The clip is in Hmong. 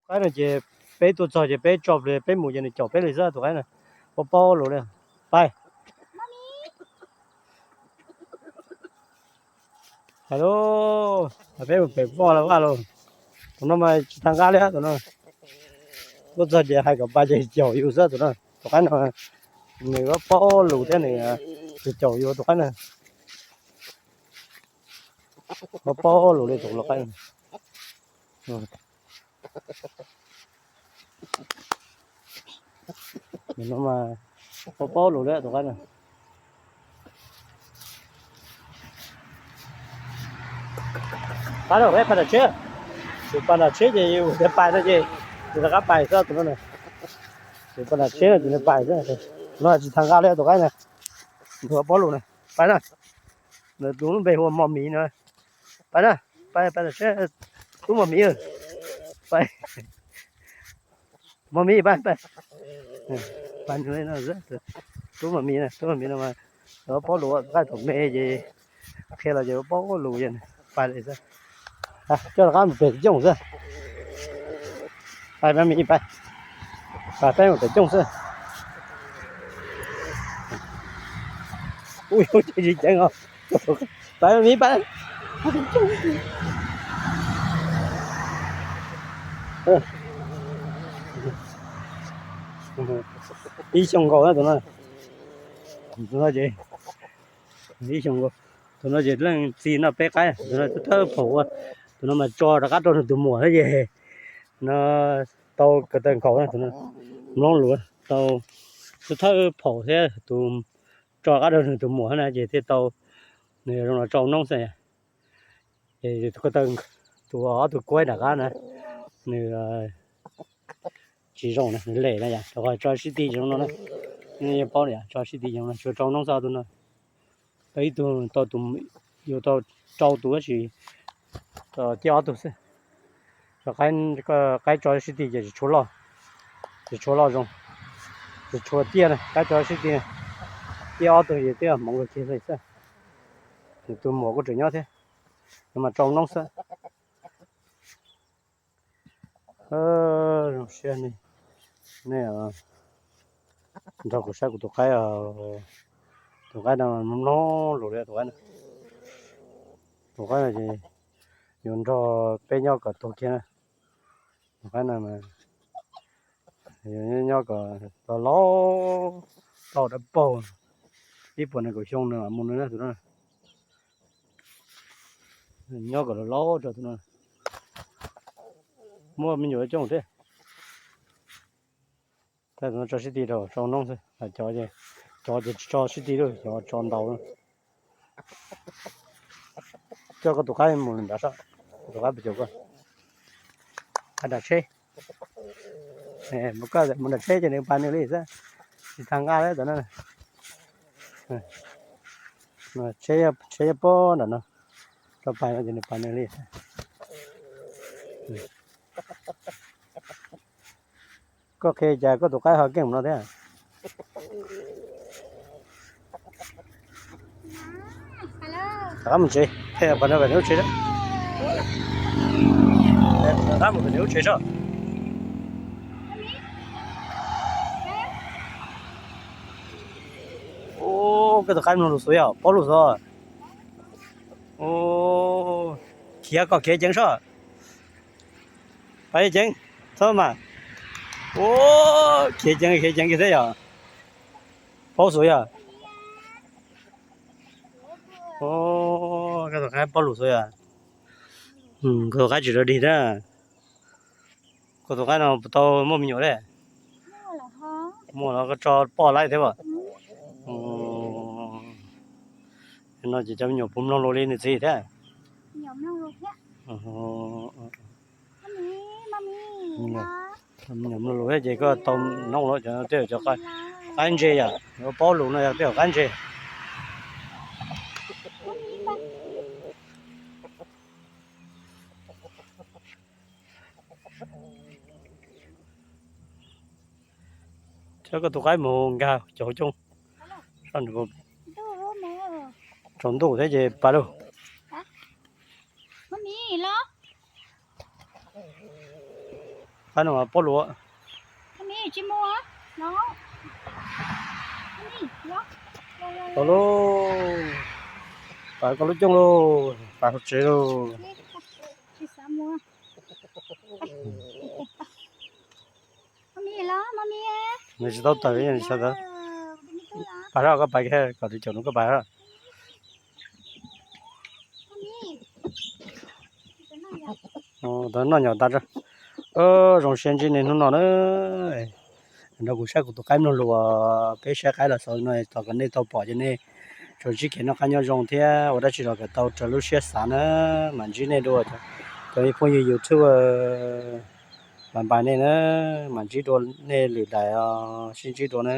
Qaib no ces peb tuaj txog ces peb tso peb mus ces nws caum peb li xwb tus qaib na. Paub paub lus li. Pais. Hais lus, peb mus pem poj vaj los. Tus no mas tsis tag nqaj li tus no. Tuaj txog ces hais kom pais ces caum yus xwb tus no. Tus qaib no nws paub lus thiab nws caum yus tus qaib na. Paub paub lus li tus qaib. Paub paub lus li tus qaib na. Qab lawm peb pais nram tsheb. Tus pais nram tsheb ces yus tias pais no ces yus rov qab pais xwb tus no. Tus pais nram tsheb no ces nws pais xwb. No tsis tag nqaj li tus qaib na. Tus paub lus na. Pais na. Nws tus lub npe hu ua Mos Miv no. Pais na. Pais, pais nram tsheb. Tub Mos Miv. Pais. Mos Miv pais, pais. Pais nws li no. Tub Mos Miv na, tub Mos Miv no mas paub lus, qaij thaum me ces qhia los ces paub lus ces pais li xwb. Coj rov qab mus pem cooj xwb. Pais Mos Miv pais. Pais peb mus pem cooj xwb. Ui, tsis ceev os. Pais Mos Miv pais. Ib xyoos nkaus na tus no. Tus no ces ib xyoos nkaus. Tus no ces leej txiv noj peb qaib, tus no thawj phaum ua, tus no mas tso rov qab rau nws tus muam thiab ces no tau ko taw nkaus na tus no. Mloog lus tau, thawj phaum thiab tus tso rov qab rau nws tus muam na ces thiaj tau, nws zoo los tsau noob xwb. Ces tus ob tug kuaib nram qab na, nws tsis zoo na, nws lem na yom, rau qhov tso sib ti zoo no na. Yeej paub yom, tso sib ti zoo no, tsuas tsau noob xwb tus no. Tau ib tug, tau tus, yus tau rau tus tab sis ciaj ob tug xwb. Qaib tso sib ti ces tsis tshua loj, tsis tshua loj zoo, tsis tshua ciaj na, qaib tso sib ti, ciaj ob tug ces twb hmoov kawg kiag li xwb. Nws tus muam kuj tseem nyob thiab, nws mas tsau noob xwb. Zoo siab nej nrog kuv saib kuv tus qaib, tus qaib no mloog lus li tus qaib no. Tus qaib no ces yuav nrog peb nyob kom tuag kiag na. Tus qaib no mas yuav nyob kom los laus, tau dab paug, ib puas nees nkaum xyoo nws mam mus nws na tus no. Nyob kom los laus rau tus no. Muaj me nyuam coob thiab. Tus no tso sib ti rau tsau noob xwb, cov, cov ces tso sib ti lawm, cov tso ntau lawm. Coj koj tus qaib mus nrad saib, tus qaib puas caum koj. Qaib nram tsheb. Mus nram tsheb ces nws pais nws li xwb, tsis tag nqaj li tus no. Tsheb, tsheb nyob pob nram no, tso pais no ces nws pais nws li xwb. Koj qhia cas koj tus qaib ho keej mus no thiab? Rov qab mus tsev, qhia qhov no pem nws lub tsev. Rov qab mus pem nws lub tsev tso. Koj tus qaib mloog lus xwb yom, paub lus xwb. Khiav kom khiav ceev tso. Pais ceev, txhob mas. Khiav ceev, khiav ceev kiag thiab yom. Paub xwb yom. Koj tus qaib paub lus xwb yom. Koj tus qaib tsis rau dig thiab. Koj tus qaib no puas tau muaj me nyuam li? Muaj los koj tso poj laib thiab as? No ces cov me nyuam puas mloog lus li nws txiv thiab? Me nyuam mloog lus thiab ces koj tau noob lawm, cov no tej zaum cov qaib ntse yom, paub lus no yog tej zaum qaib ntse. Thiab koj tus qaib mus nkag cov hauv coob, tsaus ntuj thiab ces pais lauj. Pab no mas pob luav. Tau lauj, pab koj lub cooj lauj, pab hauv tsev lauj. Nws tsis tau tawm li, nws tsis tau tawm. Pab hab, koj pab kiag, kom tus caum no koj pab hab. Tau noj nyom tas. Zoo siab ntsib nej hnub no na. Nrog kuv saib kuv tus qaib mloog lus, peb saib qaib los xaus no, thov kom nej tau pom ces nej tsuas ntsib kev noj qab nyob zoo thiab ua dab tsi los kom tau raws lub siab xav na. Mam ntsib nej dua cov phooj ywg YouTube, bye bye nej na, mam ntsib dua nej lwm daim os, sib ntsib dua na.